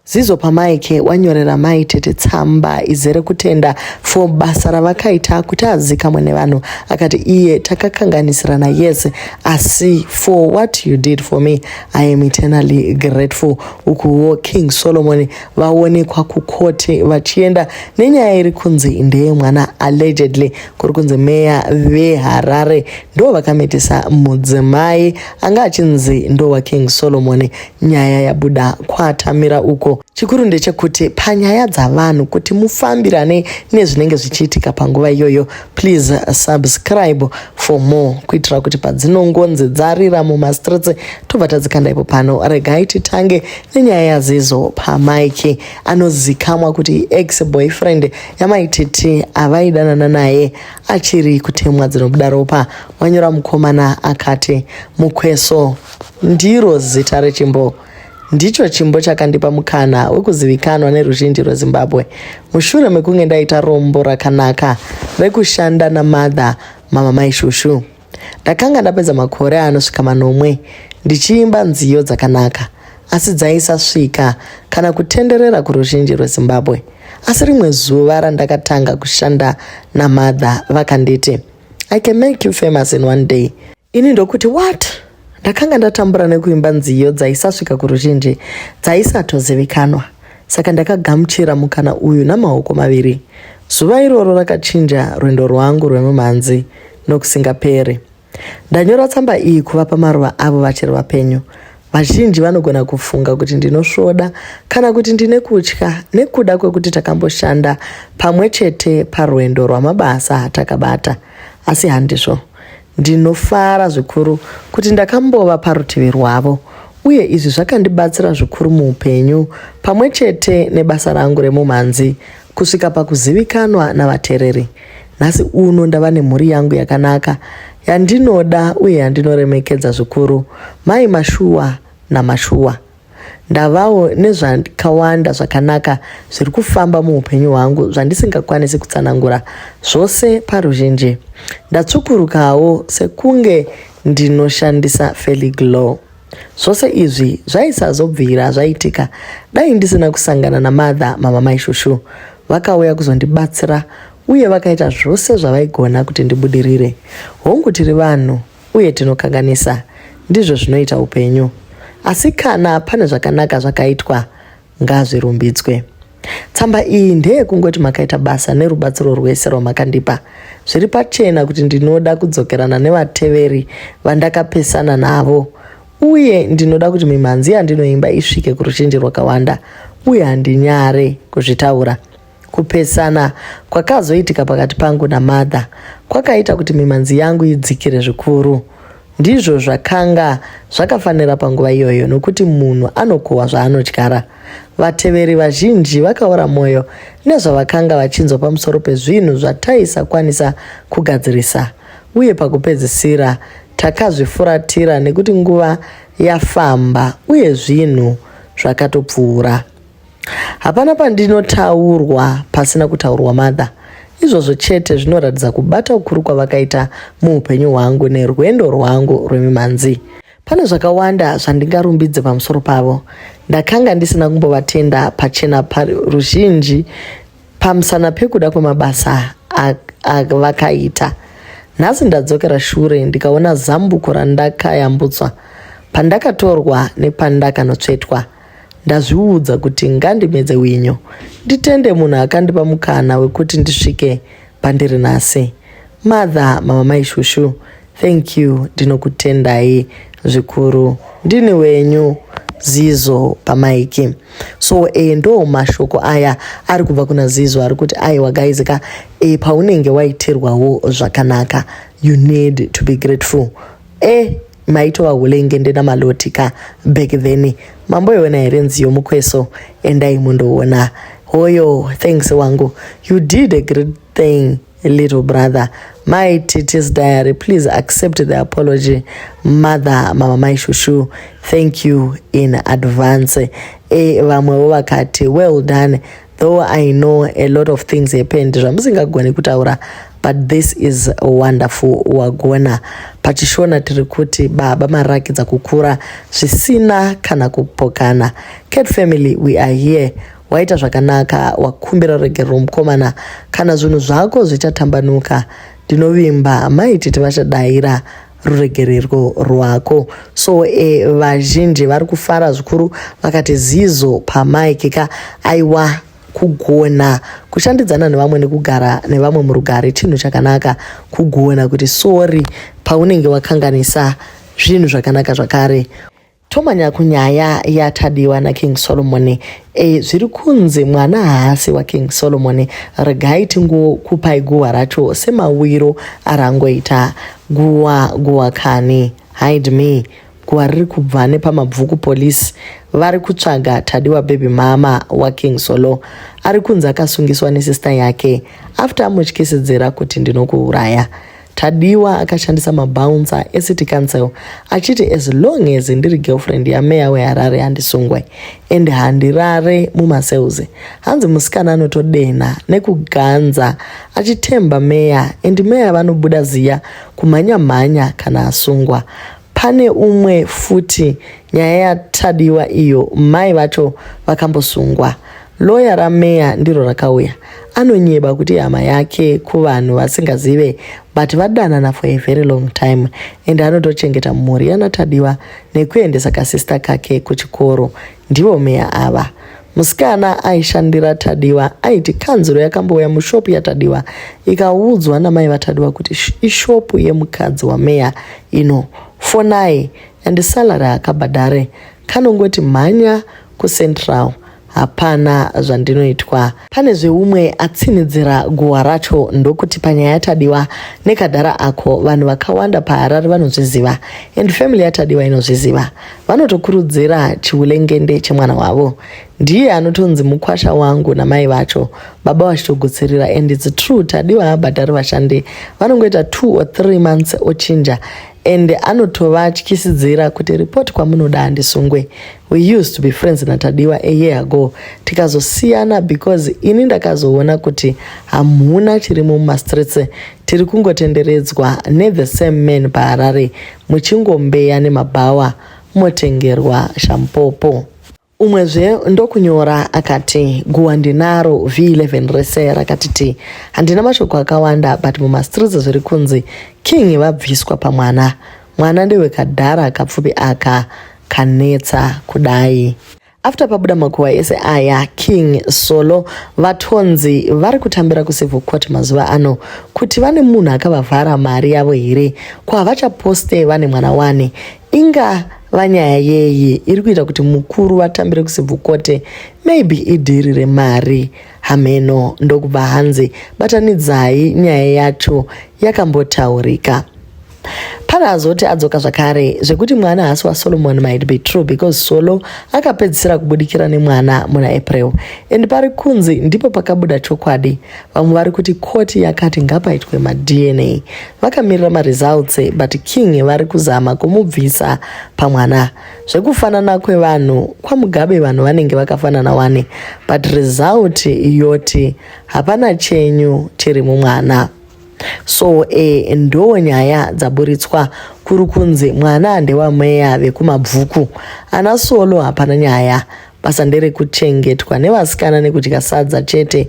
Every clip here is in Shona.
Zizo paMike wanyorera mai tete tsamba izere kutenda for basa ravakaita kuti azikamwe nevanhu akati iye takakanganisirana yes asi for what you did for me I am eternally grateful. Ukuwo King Solomon vaonekwa kukoti vachienda nenyaya iri kunzi ndeyemwana allegedly kuri kunzi meya veHarare ndo vakamitisa mudzimai anga achinzi ndowaKing Solomon nyaya yabuda kwatamira uko. Chikuru ndechekuti panyaya dzavanhu kuti mufambirane nezvinenge zvichiitika panguva iyoyo, please subscribe for more kuitira kuti padzinongonzi dzarira mumastreets tobva tadzikanda ipo pano. Regai titange nenyaya yaZizo paMike anozikamwa kuti ex boyfriend yaMaititi avaidanana naye achiri kutemwa dzinobuda ropa. Wanyora mukomana akati Mukweso ndiro zita rechimbo. Ndicho chimbo chakandipa mukana wekuzivikanwa neruzhinji rweZimbabwe mushure mekunge ndaita rombo rakanaka rekushanda naMother Mama Mai Shushu. Ndakanga ndapedza makore anosvika manomwe ndichiimba nziyo dzakanaka asi dzaisasvika kana kutenderera kuruzhinji rweZimbabwe. Asi rimwe zuva randakatanga kushanda naMother vakanditi, I can make you famous in one day. Ini ndokuti what? Ndakanga ndatambura nekuimba nziyo dzaisasvika kuruzhinji, dzaisatozivikanwa. Saka ndakagamuchira mukana uyu namaoko maviri. Zuva iroro rakachinja rwendo rwangu rwemumhanzi nokusingaperi. Ndanyora tsamba iyi kuvapa maruva avo vachiri vapenyu. Vazhinji vanogona kufunga kuti ndinosvoda kana kuti ndine kutya nekuda kwekuti takamboshanda pamwe chete parwendo rwamabasa atakabata. Asi handizvo. Ndinofara zvikuru kuti ndakambova parutivi rwavo uye izvi zvakandibatsira zvikuru muupenyu pamwe chete nebasa rangu remumhanzi kusvika pakuzivikanwa navatereri. Nhasi uno ndava nemhuri yangu yakanaka yandinoda uye yandinoremekedza zvikuru, Mai Mashuwa naMashuwa. Ndavawo nezvakawanda zvakanaka zviri kufamba muupenyu hwangu zvandisingakwanisi kutsanangura zvose paruzhinji. Ndatsvukurukawo sekunge ndinoshandisa Feliglow. Zvose izvi zvaisazobvira zvaitika dai ndisina kusangana naMother Mama Mai Shushu. Vakauya kuzondibatsira uye vakaita zvose zvavaigona kuti ndibudirire. Hongu tiri vanhu uye tinokanganisa, ndizvo zvinoita upenyu. Asi kana pane zvakanaka zvakaitwa, ngazvirumbidzwe. Tsamba iyi ndeyekungoti makaita basa nerubatsiro rwese rwamakandipa. Zviri pachena kuti ndinoda kudzokerana nevateveri vandakapesana navo uye ndinoda kuti mimhanzi yandinoimba isvike kuruzhinji rwakawanda uye handinyare kuzvitaura. Kupesana kwakazoitika pakati pangu naMartha kwakaita kuti mimhanzi yangu idzikire zvikuru. Ndizvo zvakanga zvakafanira panguva iyoyo nokuti munhu anokohwa zvaanodyara. Vateveri vazhinji vakaora mwoyo nezvavakanga vachinzwa pamusoro pezvinhu zvataisakwanisa kugadzirisa, uye pakupedzisira takazvifuratira nekuti nguva yafamba uye zvinhu zvakatopfuura. Hapana pandinotaurwa pasina kutaurwa mother. Izvozvo chete zvinoratidza kubata kukuru kwavakaita muupenyu hwangu nerwendo rwangu rwemimhanzi. Pane zvakawanda zvandingarumbidze pamusoro pavo. Ndakanga ndisina kumbovatenda pachena paruzhinji pamusana pekuda kwemabasa avakaita. Nhasi ndadzokera shure ndikaona zambuko randakayambutswa pandakatorwa nepandakanotsvetwa. Ndazviudza kuti ngandimedze winyo nditende munhu akandipa mukana wekuti ndisvike pandiri nhasi. Mother, mama mai Shushu, thank you ndinokutendai zvikuru. Ndini wenyu Zizo pamaiki. So e ndo mashoko aya ari kubva kuna Zizo ari kuti aiwa guys ka e paunenge waitirwawo zvakanaka you need to be grateful. E maitova hulengende namaloti ka back then mamboiona here nziyo mukweso endai mundoona hoyo thanks wangu you did a great thing little brother my titi's diary please accept the apology mother mama mai shushu thank you in advance e vamwewo vakati well done though I know a lot of things happened zvamusingagoni kutaura. But this is wonderful, wagona. Pachishona tiri kuti baba marakidza kukura zvisina kana kupokana. Cat family, we are here. Waita zvakanaka wakumbira ruregerero mukomana. Kana zvinhu zvako zvichatambanuka, ndinovimba maititi vachadaira ruregerero rwako. So vazhinji vari kufara zvikuru, vakati zizo pamaiki ka. Aiwa, kugona kushandidzana nevamwe nekugara nevamwe murugare chinhu chakanaka. Kugona kuti sorry paunenge wakanganisa zvinhu zvakanaka zvakare. Tomanya kunyaya yaTadiwa naKing Solomon. Zviri kunzi mwana haasi waKing Solomon. Regai tingokupai guhwa racho semawiro arangoita. Guhwa, guhwa kani, hide me. Guhwa riri kubva nepaMabvuku Police. Vari kutsvaga Tadiwa, baby mama waKing Solo. Ari kunzi akasungiswa nesister yake after amutyisidzira kuti ndinokuuraya. Tadiwa akashandisa mabouncer ecity council achiti as long as ndiri girlfriend yameya weHarare handisungwe and handirare mumacells. Hanzi musikana anotodena nekuganza achitemba meya, and meya vanobuda ziya kumhanya-mhanya kana asungwa. Pane umwe futi nyaya yaTadiwa iyo, mai vacho vakambosungwa. Loya rameya ndiro rakauya, anonyeba kuti hama yake kuvanhu vasingazive, but vadanana for a very long time and anotochengeta mhuri yanaTadiwa nekuendesa kasista kake kuchikoro. Ndivo meya ava. Musikana aishandira Tadiwa aiti kanzuro yakambouya mushopu yaTadiwa ikaudzwa namai vaTadiwa kuti ishopu yemukadzi wameya ino, fonai, and salary akabhadhare, kanongoti mhanya kucentral, hapana zvandinoitwa. Pane zveumwe atsinidzira guhwa racho ndokuti panyaya yaTadiwa nekadhara ako, vanhu vakawanda paHarare vanozviziva and family yaTadiwa inozviziva. Vanotokurudzira chiulengende chemwana wavo. Ndiye anotonzi mukwasha wangu namai vacho, baba vachitogutsirira. And it's true, Tadiwa haabhadhari vashandi, vanongoita 2 or 3 months ochinja, and anotovatyisidzira kuti report kwamunoda, handisungwe. We used to be friends naTadiwa a year ago, tikazosiyana because ini ndakazoona kuti hamuna chirimo mumastreets, tiri kungotenderedzwa nethe same man paHarare, muchingombeya nemabhawa, motengerwa shampopo. Umwezve ndokunyora akati guhwa ndinaro V11 rese rakati ti handina mashoko akawanda, but mumastreets zviri kunzi King vabviswa pamwana. Mwana ndewekadhara kapfupi aka kanetsa kudai. After pabuda makuhwa ese aya, King Solo vatonzi vari kutambira kucivil court mazuva ano kuti vane munhu akavavhara mari yavo here. Ko havachaposte vane mwana wane? Inga vanyaya yeyi iri kuita kuti mukuru vatambire kucivil court? Maybe idhiri remari, hameno. Ndokubva hanzi batanidzai nyaya yacho yakambotaurika. Pane azoti adzoka zvakare zvekuti mwana haasi waSolomon might be true because Solo akapedzisira kubudikira nemwana muna April and pari kunzi ndipo pakabuda chokwadi. Vamwe vari kuti koti yakati ngapaitwe maDNA, vakamirira maresults, but King vari kuzama kumubvisa pamwana. Zvekufanana kwevanhu kwaMugabe, vanhu vanenge vakafanana wane, but result yoti hapana chenyu chiri mumwana. So ndo nyaya dzaburitswa. Kuri kunzi mwana ndewameya vekuMabvuku. Ana Solo hapana nyaya, basa nderekuchengetwa nevasikana nekudya sadza chete.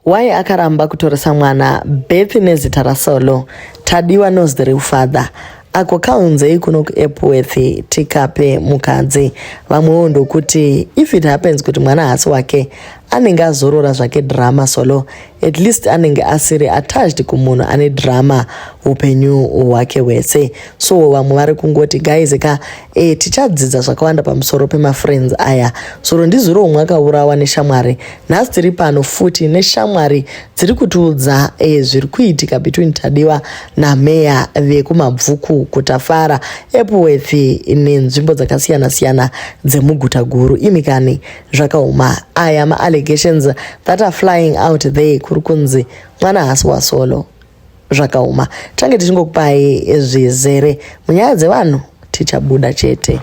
Why akaramba kutoresa mwana birth nezita raSolo? Tadiwa knows the real father. Ako kaunzei kuno kuEpworth tikape mukadzi. Vamwewo ndokuti if it happens kuti mwana haasi wake, anenge azorora zvake drama. Solo at least anenge asiri attached kumunhu ane drama upenyu hwake hwese. So vamwe vari kungoti guys ka, tichadzidza zvakawanda pamusoro pemafriends aya. Soro ndizuro umwe akaurawa neshamwari, nhasi tiri pano futi neshamwari dziri kutiudza zviri kuitika between Tadiwa nameya vekuMabvuku, kuTafara, Epworth nenzvimbo dzakasiyana-siyana dzemuguta guru. Imikani, zvakaoma. Aya maallegations that are flying out there, kuri kunzi mwana haasi waSolo. Zvakaoma. Tange tichingokupai zvizere munyaya dzevanhu, tichabuda chete.